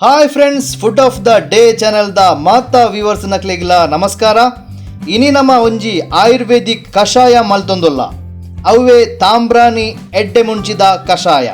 Hi friends, food of the day channel the ಮಾತಾ viewers ನಕ್ಲೆಗ್ಲ ನಮಸ್ಕಾರ. ಇನಿ ನಮ್ಮ ಒಂಜಿ ಆಯುರ್ವೇದಿಕ್ ಕಷಾಯ ಮಲ್ತೊಂದುಲ್ಲ, ಅವ್ವೆ ತಾಂಬ್ರಾಣಿ ಎಡ್ಡೆ ಮುಂಚಿದ ಕಷಾಯ.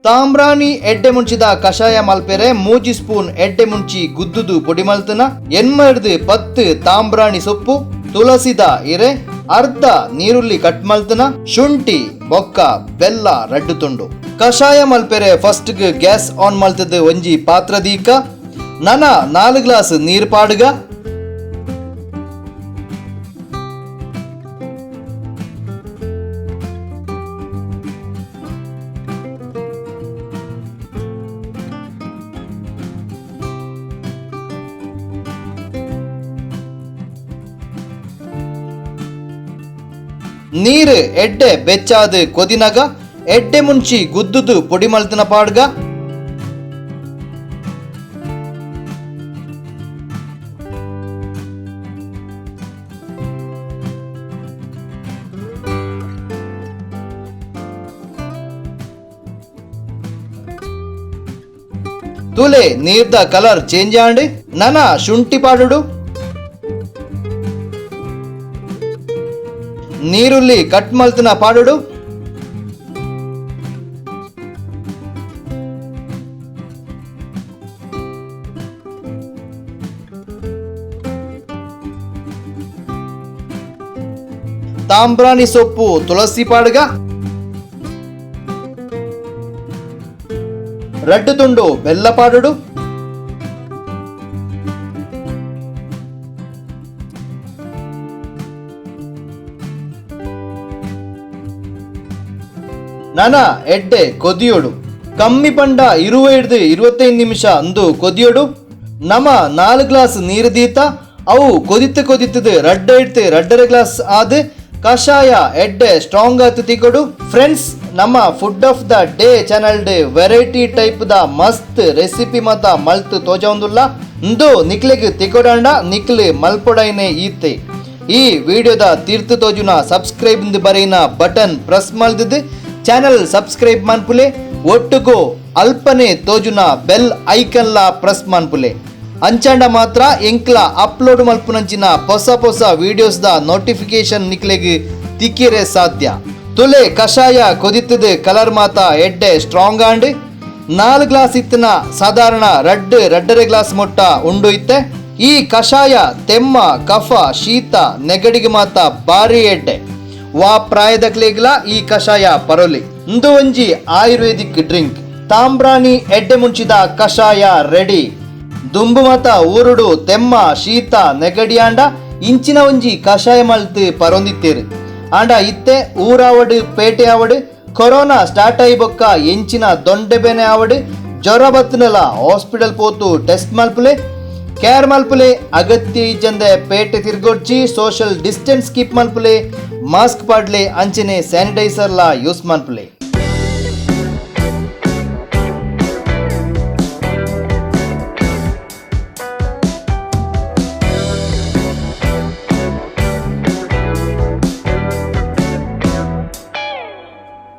ತಾಮ್ರಾಣಿ ಎಡ್ಡೆ ಮುಂಚಿದ ಕಷಾಯ ಮಲ್ಪೆರೆ ಮೂಜಿ ಸ್ಪೂನ್ ಎಡ್ಡೆ ಮುಂಚಿ ಗುದ್ದುದು ಪೊಡಿ ಮಲ್ತನ, ಎನ್ಮರ್ದು 10 ತಾಂಬ್ರಾಣಿ ಸೊಪ್ಪು, ತುಳಸಿದ ಇರೆ, ಅರ್ಧ ನೀರುಳ್ಳಿ ಕಟ್ ಮಲ್ತನ, ಶುಂಠಿ ಬೊಕ್ಕ ಬೆಲ್ಲ ರಡ್ಡು ತುಂಡು. ಕಷಾಯ ಮಲ್ಪೆರೆ first gas on ಮಲ್ತದ ಒಂಜಿ ಪಾತ್ರ ದೀಕ ನನ 4 ಗ್ಲಾಸ್ ನೀರು ಪಾಡುಗ. ನೀರು ಎಡ್ಡೆ ಬೆಚ್ಚಾದ ಕೊದಿನಗ ಎಡ್ಡೆ ಮುಂಚಿ ಗುದ್ದುದು ಪೊಡಿ ಮಲ್ತಿನ ಪಾಡ್ಗ. ತುಲೆ ನೀರ್ದ ಕಲರ್ ಚೇಂಜ್ ಆಂಡ್ ನನ ಶುಂಠಿ ಪಾಡುಡು, ನೀರುಳ್ಳಿ ಕಟ್ ಮಲ್ತಿನ ಪಾಡುಡು, ತಾಂಬ್ರಾಣಿ ಸೊಪ್ಪು ತುಳಸಿ ಪಾಡುಗ, ರಡ್ಡು ತುಂಡು ಬೆಲ್ಲ ಪಾಡುಡು, ನನ ಎಡ್ಡೆ ಕೊದಿಯೋಡು. ಕಮ್ಮಿ ಪಂಡ 20-25 ನಿಮಿಷ ಅಂದು ಕೊದಿಯೋಡು. ನಮ 4 ಗ್ಲಾಸ್ ನೀರು ದೀತ ಅವು ಕೊದಿತ್ತು ಕೊದಿತ್ತದು ರಡ್ಡ ಇಡ್ತು 2.5 ಗ್ಲಾಸ್ ಆದ ಕಷಾಯ ಎಡ್ಡೆ ಸ್ಟ್ರಾಂಗ್ ಆತು ತಿಕೊಡು. ಫ್ರೆಂಡ್ಸ್, ನಮ್ಮ food of the day channel variety type the ಮಸ್ತ್ ರೆಸಿಪಿ ಮತ ಮಲ್ತು ತೋಜೊಂದುಲ್ಲ. ಇಂದು ನಿಕ್ಲೆಗ್ ತಿಕೊಡಂಡ ನಿಕ್ಲೆ ಮಲ್ಪೊಡೈನೆ ಈತೆ. ಈ ವಿಡಿಯೋದ ತೀರ್ಥ ತೋಜುನ ಸಬ್ಸ್ಕ್ರೈಬ್ ಬರೆಯಿನ ಬಟನ್ ಪ್ರೆಸ್ ಮಲ್ದಿದ್ದು ಚಾನಲ್ ಸಬ್ಸ್ಕ್ರೈಬ್ ಮನ್ಪುಲೆ, ಒಟ್ಟುಗು ಅಲ್ಪನೆ ತೋಜುನ ಬೆಲ್ ಐಕನ್ಲ ಪ್ರೆಸ್ ಮನ್ಪುಲೆ. ಅಂಚಾಂಡ ಮಾತ್ರ ಎಂಕ್ಲ ಅಪ್ಲೋಡ್ ಮಲ್ಪುನಂಚಿನ ಹೊಸ ಹೊಸ videos the notification ನಿಕ್ಲೆಗ್ ತಿಕ್ಕಿರೆ ಸಾಧ್ಯ. ತುಲೆ ಕಷಾಯ ಕೊದಿತ್ತದು ಕಲರ್ ಮಾತ ಎಡ್ಡೆ strong and 4 glass ಇತ್ತಿನ ಸಾಧಾರಣ 2-2.5 ಗ್ಲಾಸ್ ಮೊಟ್ಟ ಉಂಡು ಇತ್ತೆ. ಈ ಕಷಾಯ ತೆಮ್ಮ, ಕಫ, ಶೀತ, ನೆಗಡಿಗೆ ಮಾತ ಬಾರಿ ಎಡ್ಡೆ. ವಾ ಪ್ರಾಯದಕ್ಲೆಗ್ಲ ಈ ಕಷಾಯ ಪರೊಲಿ. ಇಂದು ಒಂಜಿ ಆಯುರ್ವೇದಿಕ್ ಡ್ರಿಂಕ್ ತಾಂಬ್ರಾಣಿ ಎಡ್ಡೆ ಮುಂಚಿದ ಕಷಾಯ ರೆಡಿ. ದುಂಬು ಮತ ಊರುಡು ತೆಮ್ಮ, ಶೀತ, ನೆಗಡಿಯಾಂಡ ಇಂಚಿನ ಒಂಜಿ ಕಷಾಯ ಮಲ್ತು ಪರೊಂದಿತ್ತೇರು. ಆಂಡ ಇತ್ತೆ ಊರಾವಡು ಪೇಟೆ ಆವಡು ಕೊರೋನಾ ಸ್ಟಾರ್ಟ್ ಆಯಿ ಬೊಕ್ಕ ಎಂಚಿನ ದೊಂಡೆ ಬೇನೆ ಆವಡು ಜ್ವರ ಬತ್ತನಲ ಹಾಸ್ಪಿಟಲ್ ಪೋತು ಟೆಸ್ಟ್ ಮಲ್ಪುಲೆ, ಕೇರ್ ಮಲ್ಪುಲೆ. ಅಗತ್ಯ ಇಜ್ಜಂದೆ ಪೇಟೆ ತಿರ್ಗೊಡ್ಚಿ, social distance keep ಮಲ್ಪುಲೆ, mask ಪಾಡ್ಲೆ, ಅಂಚನೆ ಸ್ಯಾನಿಟೈಸರ್ಲ ಯೂಸ್ ಮನ್ಪುಲೆ.